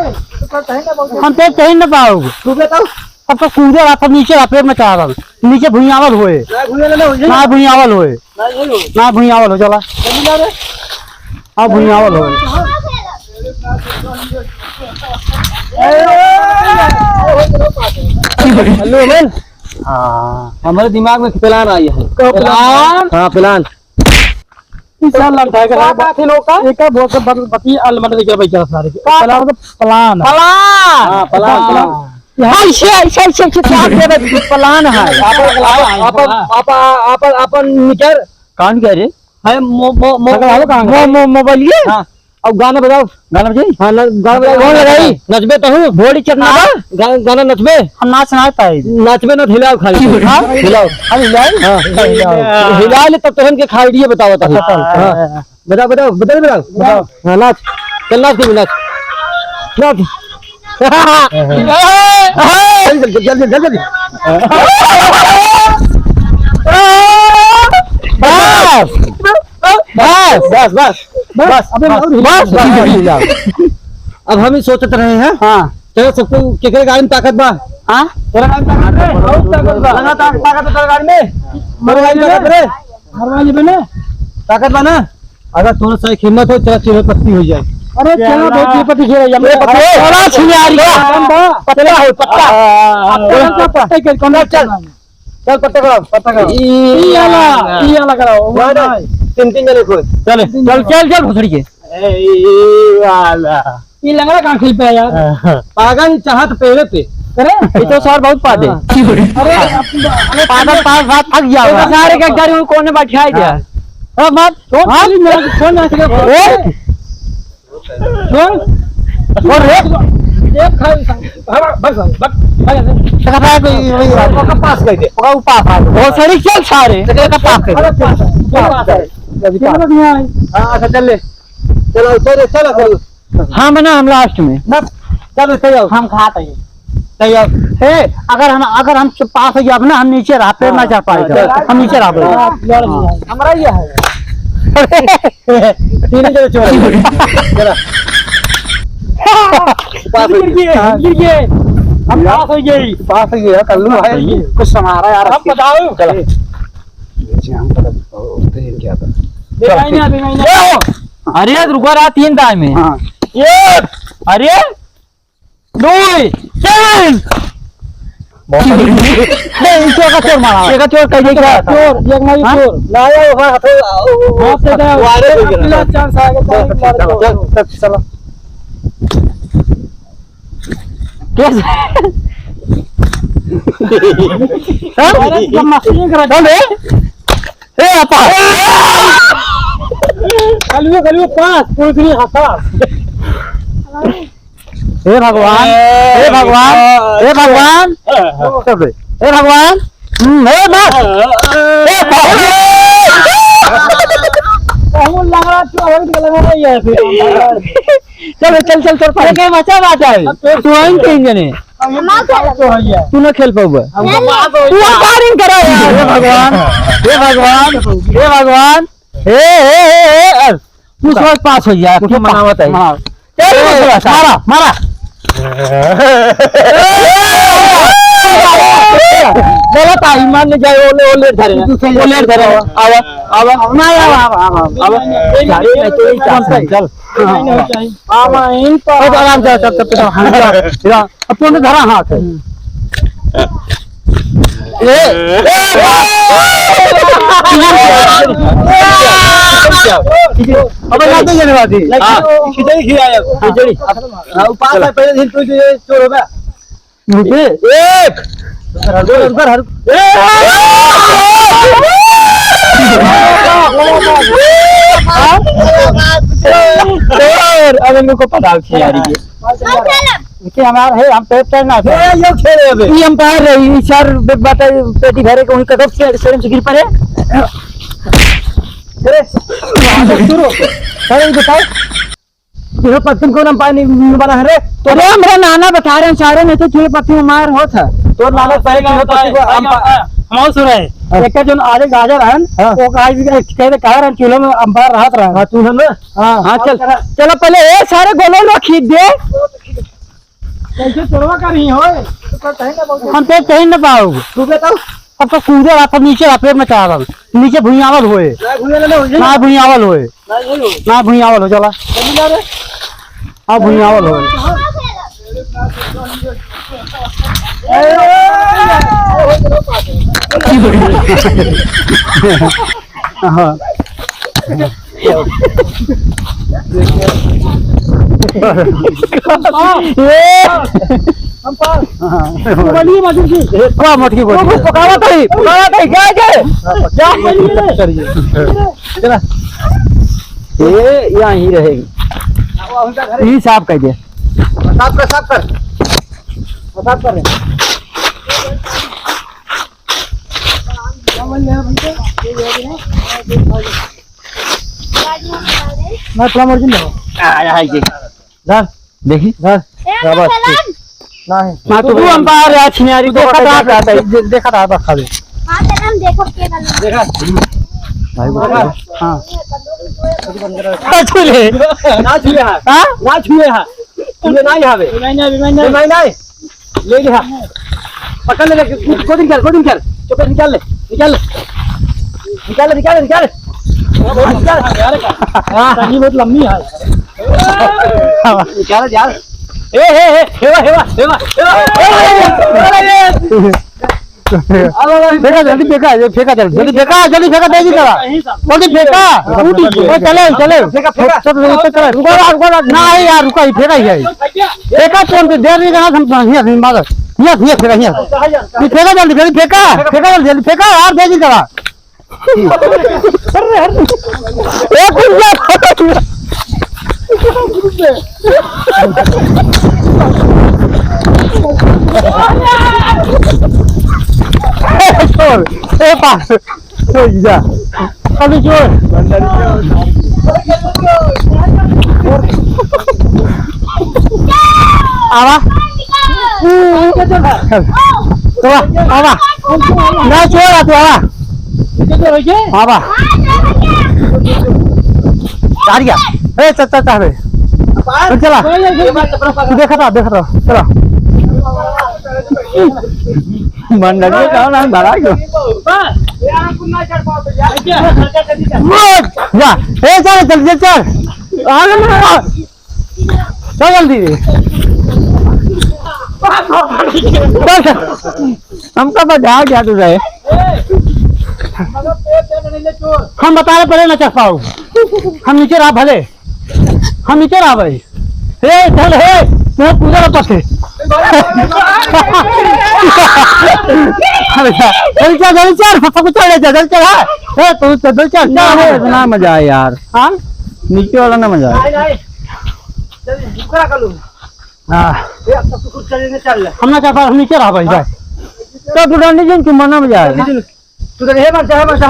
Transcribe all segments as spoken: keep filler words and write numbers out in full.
हम तो कहीं ना पाओ। तू बताओ। अब तो कूदे रहा था नीचे, रहा पेड़ में चढ़ा रहा। नीचे भुइयावल होए। ना भुइयावल होए। ना भुइयावल होए। ना भुइयावल हो, चला। जल्दी ला रे। हाँ, भुइयावल होए। हेलो, मैन। हाँ, हमारे दिमाग में एक plan आई है। का plan? Plan? हाँ, plan। ई साल लंठा के का बात है लोग का? एका बहुत से बत-, बतिया अलमंड लेके बैठा सारे के। का plan? Plan। Plan। हाँ, plan, plan। हाँ। ऐसे, ऐसे, ऐसे, ऐसे क्या दे रहे? Plan है। अपन, अपन, अपन, अपन, अपन निकर। कौन कह रहे? है मो-, मो-, मो-, पकड़ लो, कहाँ मो-, गए? मो-, mobile ये? हाँ। अब गाना बजाओ। गाना बजाई? हाँ, न-, गाना बजाओ। कौन लगाई? नचबे तो हूँ। भोड़ी चटना हाँ? बा? गा-, गाना नचबे? हम नाच ना पाई। नचबे ना, हिलाओ खाली। हाँ? हिलाओ। हम हिलाई? हाँ। हिलाओ। हिला ले तब तोहन के खाइडिए बताओ तब। अच्छा, चल। हाँ। बताओ, बताओ, बताओ, बताओ। बताओ। हाँ, नाच। चल, नाच, तू भी नाच। नाच। जल्दी, जल्दी, जल्दी, जल्दी। बस। बस, बस, बस, बस, बस, अबे बस, और बस, बस, बस। अब हम ही सोचत रहे हैं। हाँ। चलो, सबको केकरे गाड़ी में ताकत बा? हाँ? तोरा गाड़ी में ताकत बा? बहुत ताकत बा। लगा ताकत, ताकत बा तोरा गाड़ी में? तोरा गाड़ी में ताकत रे? हरवा लेबे ना? ताकत बा ना? अगर तोरा सही हिम्मत हो, चला, चलो, पत्ती हो जाए। अरे, चला, चला। बहुत ये पत्ती खेल रही है। ये पत्ती हो। बड़ा छिनारी है। पत्ता हो, पत्ता। हाँ, हाँ, हाँ। पत्ता, पत्ता, पत्ता, पत्ता, चल। चल, पत्ता कराओ, पत्ता कराओ। ई ई वाला, वाला। ई वाला कराओ, वो ना, ना, नहीं। तीन, तीन जने खोल। चल, चल, चल, चल, भोसड़ी के। ए, ई वाला। ई लंगड़ा कहाँ खेल पे है यार? हाँ। पागल चाहत पेड़े पे। अरे? ये तो सर बहुत पादे। हाँ। अरे, अरे, पागल पास साथ थक गया एगो होगा। सारे के गाड़ी में कौन बैठाई दिया? हाँ। अब बात, कौन हाँ? खाली मेरा फोन आ सके? ए? सुन। और रे? एक खाली संग। हाँ, बस, बस, बस, बस। टकरा कोई, वही बात। ओका पास कर दे। ओका पास आ गया। भोसड़ी चल सारे। टकरा का पास कर दे। अरे, पास है, पास है। अभी पास। हाँ, अच्छा, चल ले। चलो, चलो, चलो, चलो। हम ना, हम last में। ना, चलो, चलो। हम खात है। चलो। ए, अगर हम, अगर हम पास हो जाब ना, हम नीचे रहा, पेड़ ना चढ़ पाए। हाँ, चलो। हम नीचे रहा। हाँ, लड़ लिया। हमारा ये है। तीन जने चोर हैं। चलो। पास हो गिर गए। गए, गिर गए। हम पास हो गए। पास हो गए, कर लो भाई। कुछ समारा यार। हम बताओ। चलो। ये हम पता, ओ, तेरे क्या था? दिखाई नहीं, दिखाई नहीं। अरे, रुको, रात तीन time है। हाँ। ये, अरे, दो, तीन। नहीं, इसको का चोर मारा। ये का चोर कह दिया क्या? चोर, ये नहीं हाँ? चोर। ना, ये वो हाथ, वो, वो, हाँ, तो जाओ। वारे हो गया। अगला chance आ गया, चलो, चलो, चलो, चलो, चलो। कैसे? हाँ? अरे, जब मस्ती करा। चल रे। ए, आपा। कलुए, कलुए पास, कोई भी हंसा। हे भगवान, हे भगवान, हे भगवान, हे भगवान, हम्म, हे माँ, हे बाप रे। बहुत लंगड़ा चोर है, लंगड़ा ही है फिर। चल, चल, चल, चल, चल। ये बचा बात है। अब तो तू आइन तीन जने। हम ना खेलब। तू ना खेल पाउबा। हम तो पास हो तू गया। Umpiring करा यार। हे भगवान, हे भगवान, हे भगवान, हे, हे, हे, हे, अ, तू सब पास हो गया। तू तो मनावत है। हाँ। चल, ए, बस, बस, मारा, मारा। गलत आई, मान ले जाए, ओले, ओले धरे। तू सही ओले धरे। आवा, आवा, आवा, आवा, आवा, आवा। गाड़ी में तो ही चांस है, चल। हाँ। आवा, इन पर। ओ, आराम से, चल, चल, चल, हाँ, चल, चल। अब तूने धरा हाथ है। ए, ए, अबे ना तो ये बात है। हाँ। खिचड़ी खिलाया। खिचड़ी। हाँ, उपास है, पहले दिन तू जो ये चोर होगा। रुके। एक। उधर, उधर, उधर। ए! चोर, अब इनको पटाव खिलाड़ी के। देखिए, हमार है, हम पेट करना था। ये, ये खेल है अबे। ये umpire रही, ये चार बे-, बाटे पेटी भरे के, उनका कब से, से गिर पड़े। अरे, शुरू। अरे, ये बताओ, ये पत्थर कौन umpire नहीं, नहीं बना है रे? तो अरे, हमरा नाना बता रहे हैं, चारों में तो चूल्हे पत्थर में मार होत है। तो नाना पहले चूल्हे पत्थर को umpire हम सुना है। हाँ। एक जन आगे गाजर है, हाँ। वो कहा, कह रहे, कहा रहे, चूल्हे में umpire रहत रहा। हाँ, चूल्हे में। हाँ, हाँ, चल। चलो पहले ये सारे गोले लो खींच दे। कैसे चोरवा का नहीं होए? तो कहीं ना बहुत हम तो कहीं ना पाओ। तू बताओ। अब तो कूदे रहा था नीचे, रहा पेड़ में चढ़ा रहा। नीचे भुइयावल होए। ना भुइयावल होए। ना भुइयावल होए। ना भुइयावल हो, चला। जल्दी ला रे। हाँ, भुइयावल होए। हाँ। हम पास। हाँ। बोलिए, माजिद जी। ए, थोड़ा मोटकी बोलिए। पकावा तो ही, पकावा तो ही, क्या है? क्या बोलिए? चला। ये यहाँ ही रहेगी। ये साफ कर दे। साफ कर, साफ कर। साफ कर। मैं थोड़ा मर्जी में। आ, यहाँ ये। धर। देखी? धर। ए, हाँ, बस। नहीं। ना, तू, तू अंपायर है, छिनारी, तू देखा था, देखा था, दे-, देखा था, बस खाली। हाँ, तेरा हम देखो के वाला। देखा? भाई, बोल रहा है। हाँ। ना छुए। ना छुए हाँ। हाँ? ना छुए हाँ। छुए ना यहाँ पे। नहीं, नहीं, नहीं, नहीं। नहीं, नहीं। ले लिया। पकड़ ले, ले, गोदी निकाल, गोदी निकाल। चुप कर, निकाल ले, निकाल ले। निकाल ले, निकाल ले, निकाल ले। निकाल। हाँ। सही बहुत लंबी है। निकाल यार। ए, ए, ए, हेवा, हेवा, हेवा, हेवा। फेंका, जल्दी फेंका, ये फेंका, जल्दी, जल्दी फेंका, जल्दी फेंका, तेजी करा। जल्दी फेंका। ओ, चले, चले। फेंका, फेंका। चल, चल, चल, चल। रुको, रुको, रुको। ना, यार, रुको, ये फेंका ही है। फेंका, तुरंत देर नहीं करना, हम, हियाँ, हियाँ, मारो। हियाँ, हियाँ, फेंका, हियाँ। ये फेंका जल्दी, जल्दी फेंका। फेंका जल्दी, जल्दी फेंका, यार, तेजी करा। अरे, अरे। ए, कुछ ना। ए, छोड़। ए, पास। ए, जा। अभी छोड़। आवा। तो आवा। ना छोड़, तू आवा। आवा। गाड़िया। ए, चल, चल, चल, बे। चल, चला। तू देखा था, देखा था। चला। मंडली का नाम भरा क्यों? बस। या, ए, चल, चल, चल, चल। आ, ना, ना। चल जल्दी। बस, हमका बजा दिया तू रहे। हम बता रहे पहले ना चढ़ पाओ। हम नीचे रहा भले। हम नीचे रहा भाई। हे, चल, हे, मैं पूरा वापस से। अरे, चल, चल, चल, चल, सब कुछ चढ़ जा, चल, चल, हाँ। हे, तू चल, चल, चल, ना, चल। इतना मजा आया यार। हाँ? नीचे वाला ना मजा आया। नहीं, नहीं। चल, दूसरा कर लूँ। हाँ। ये अब तो कुछ चले ना चल ले। हम ना चाहता, हम नीचे रहा भाई, हाँ। भाई। तो तू डंडी जिन चुम्मा ना बजाए। डंडी जिन। तू तो हे मर जा, हे मर जा।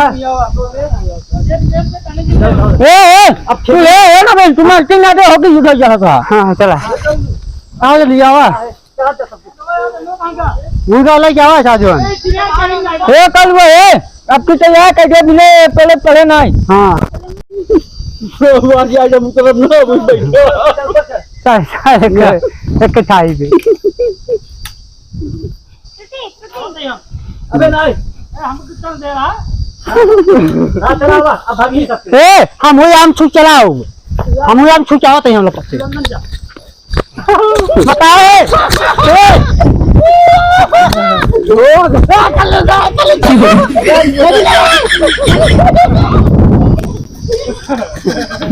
ए, ए, अब तू ए, ए ना बे, तू मार के ना दे, होके जुदा जा था। हाँ, हाँ, चला। आओ जल्दी आवा। उनका वाला क्या हुआ, शाहजहान? ए, कल वो है, अब की तैयार कर दे, बिना पहले पढ़े नहीं। हाँ। वो आज, आज हम उतरब ना, अभी बैठो। चल, चल, एक, एक छाई पे। अबे नहीं, ए, हम तो चल दे रहा। हाँ, चला बा, अब भाग नहीं सकते। ए, हम वही आम छू चलाओ, हम वही आम छू चलाओ तो हम लोग करते। बताओ, ए, ए।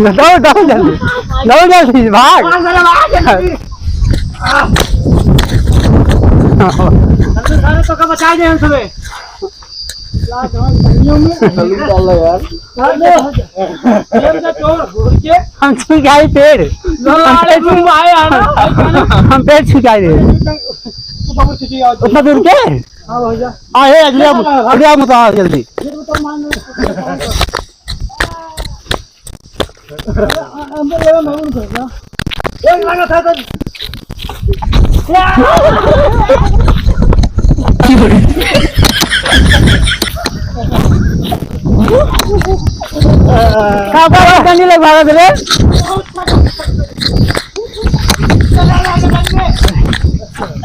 दौड़, दौड़ जल्दी, दौड़ जल्दी, भाग। सारे तो का बचाए दे हम सबे। चलू चल यार। हम छू जाए पेड़। हम पेड़ छू जाए। उतना दूर के? हाँ, हे, अगले, अगले, अगले, जल्दी। का, का, का, नहीं लग भागत रे?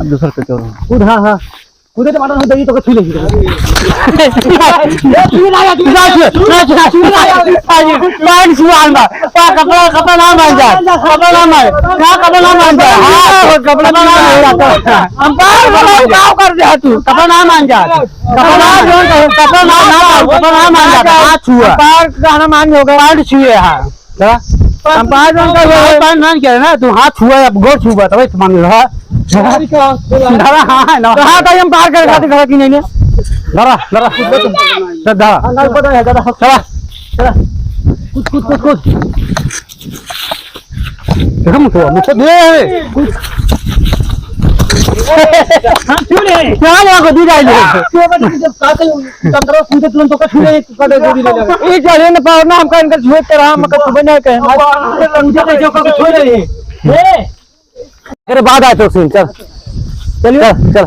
अब दूसरा पे चोर। कूद, हाँ, हाँ। कूदे तो मालूम होता, ये तो छू ले। ए, छू ले, छू ले, छू ले। पाँच सौ आन बा। का कपड़ा, कपड़ा ना मान जा। कपड़ा ना मान। का कपड़ा ना मान जा। हाँ, कपड़ा ना मान जा। हम बार बार गाँव कर दे तू। कपड़ा ना मान जा। कपड़ा ना, कपड़ा ना, ना, कपड़ा ना मान जा। हाथ छुआ। बार गाना मान हो गया। पैंट छुए, हाँ। हाँ? हम पाँच रन का हुआ है। पाँच रन किया ना, तू हाथ छुआ, अब गोड़ छुआ, तब तो मान लो, हाँ? धरा, हाँ, है ना। तो हाँ, तो हम पार कर खातिर खड़ा की नहीं ने। धरा, धरा। धरा। हाँ, नहीं पता है, धरा। चला। चला। कूद, कूद, कूद, कूद। देखो, मुझे, मुझे दे। हाँ, क्यों नहीं? क्या लगा को दी जाए? क्यों बता, जब काटे तंदुरुस्त होंगे, तुरंत तो कछुए, कटे गोली ले लेगा। ये चढ़े न पाओ ना, हमका इनका छुए के रहा, मगर सुबह नहीं कहे। अब पूछे थे, जो कछुए ले लिए। ए! अरे, बाद आए तो सुन, चल। चलिए। चल, चल।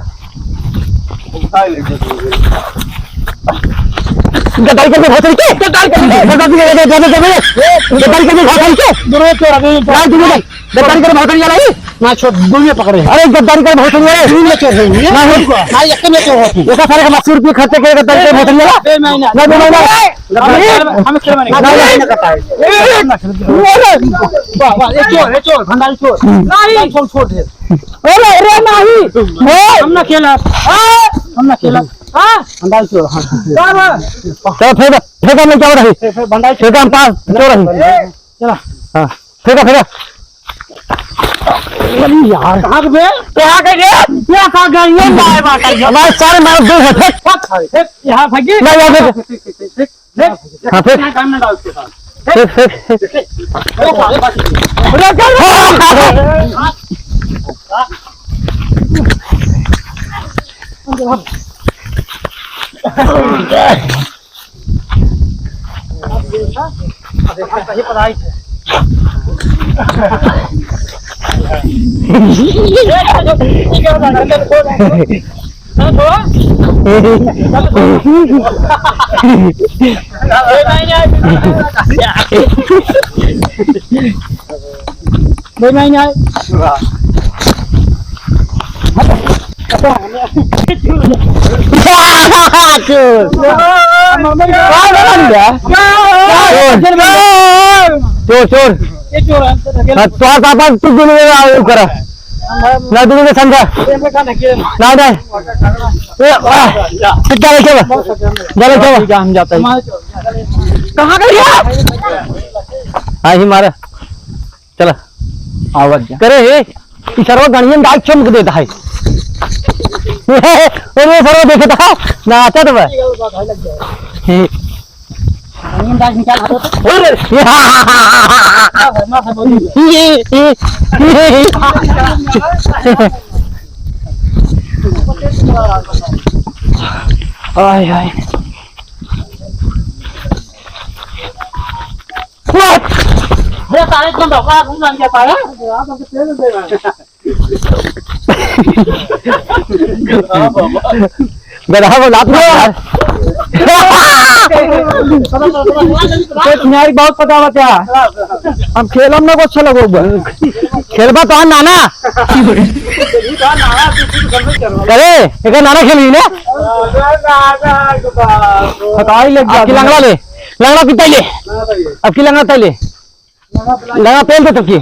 गद्दारी करके बहुत तरीके, गद्दारी करके, गद्दारी करके, गद्दारी करके, गद्दारी करके बहुत तरीके। दोनों चोर आ गए। यार, तुम इधर। गद्दारी करे भोसड़ी वाला ही? ना, छोड़, दुनिया पकड़े। अरे, गद्दारी करे भोसड़ी वाला ही? तीन में चोर है ये। ना, नहीं। ना, एक में चोर है तू। ऐसा सारे का अस्सी रुपये खर्चे के गद्दारी करे भोसड़ी वाला? बे, मैं ना। ना, बे, मैं ना। गद्दारी, हमें खेलवा नहीं। ना, ना, ना, ना। वाह, वाह, ये चोर, ये चोर, भंडारी चोर। नहीं। छोड़, छोड़ दे। अरे, अरे, नहीं। हम ना खेला। हाँ? हम ना खेला। हाँ? भंडारी चोर, हाँ। क्या हुआ? चलो, फेंक, फेंक, हम क्या हो रही? फेंक, फेंक, भंडारी चोर। फेंक, हम पास, चोर है। चला। हाँ। फेंका, फेंका। अरे यार। कहाँ गए बे? कहाँ गए रे? क्या कहाँ गए? ये लाए बात है। हमारे सारे मार दे है, फेंक। फेंक, फेंक। यहाँ फेंकिए। नहीं, यहाँ फेंक। फेंक, फेंक, फेंक, फेंक। हाँ, फेंक। यहाँ काम ना डाल उसके साथ। फेंक, फेंक, फेंक। फेंक। अरे, चल। चोर, चोर। हाँ, तोहार पापा तू दोनों में आओ, करा। ना दोनों में समझा। ना, ना। ए, आ, कितना लेके बा? जा लेके बा। हम जाते हैं। कहाँ गई है? हाँ, ही मारा। चला। आवत जा। करे हे, पिछरवा गणियन डाल चमक देता है। अरे सरवा देखे था, नाचत बा। गणियन डाल निकाल दो। अरे। आय, आय। अरे सारे तुम धोखा घूम लग जाता है। गधा को लात मार यार। तो तुम्हारी बहुत पता बता। हम खेलम ना को अच्छा लगो बा। खेलबा तो नाना। अरे, एक नाना खेली ना। हटाई लग जा। आपकी लंगड़ा ले। लंगड़ा कितना ले? आपकी लंगड़ा तय ले। लगा पेल दे तकी।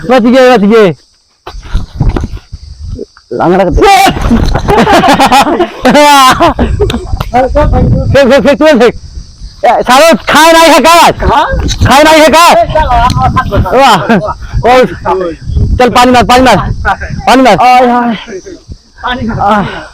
बच गए, बच गए। लंगड़ा के फेंक, फेंक, फेंक, तू फेंक। ए, सालो खाए नहीं है का आज? हाँ? खाए नहीं है का? ए, चल, हम, हम, हम, वाह। और चल पानी मार, पानी मार, पानी मार। आय, आय। पानी मार। आह।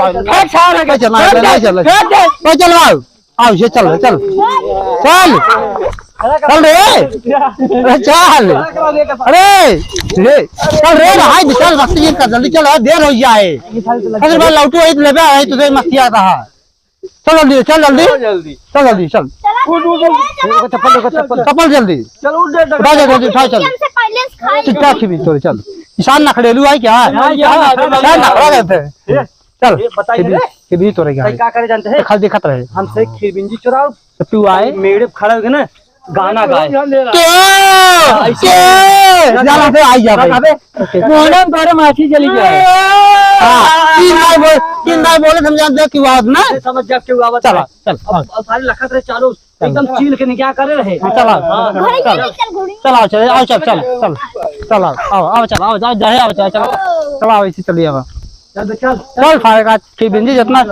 भाई। फेंक सारे के। चल, चल, चल, चल। फेंक दे। ओ, चल, आओ। आओ, ये चल, चल। चल। चल रे। अरे, चल। अरे, ये, चल रे, भाई, विशाल, मस्ती कर, जल्दी चल, देर हो जाए। अरे भाई, लौटू, आई तो लेबे, आई तो मस्ती आता है। चल जल्दी, चल जल्दी। चल जल्दी। चल जल्दी, चल। उठ, उठ, उठ। चप्पल, चप्पल। चप्पल जल्दी। चल, उठ, उठ, उठ। उठा जा, जल्दी उठा, चल। हमसे पहले से खाई। ठीक ठाक ही भी तोरे, चल। ईशान नखरेलू है क्या? हाँ, ईशान नखरेलू। ईशान नखरा कहते हैं। ये, चल, ये बताइए ये भी, रे। ये भी तोरे भाई, गाड़ी। का करे जानते हैं? खाली देखत रहे। हमसे खीरबिंजी चुराओ। तो तू आए। मेड़े पे खड़ा होके ना, गाना गाए। के? ऐसे के? जाना से आई जा भाई। अबे, मोहनम तोरे माछी चली जाए। हाँ, तीन बार बोल, तीन बार बोले, हम जानते हैं कि आवाज ना। ये समझ जा, क्यों आवाज चला, है? चल, अब, हाँ। अब सारे लखत रहे चालू, चल। एकदम चील के निकाह करे रहे। हाँ, चला। हाँ। घोड़ी चल। चल, चल, घोड़ी। चल, आओ, चल, आओ, चल, चल, चल, चल, आओ, आओ, आओ, चल, आओ, जाओ, जाए, आओ, चल, चल, आओ, इसी चलिए, आओ। चल बे, चल, चल। चल सारे का फिर बिंदी जितना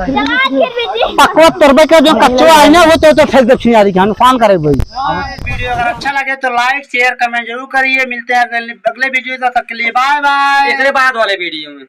पकवा तोरबे के जो कच्चो आए ना, वो तो, तो फेंक दे छिनारी के, नुकसान करे भाई। हाँ, इस वीडियो अगर अच्छा लगे तो लाइक, शेयर, कमेंट जरूर करिए। मिलते हैं अगले, अगले वीडियो, तब तक के लिए बाय बाय। एकरे बाद वाले वीडियो में।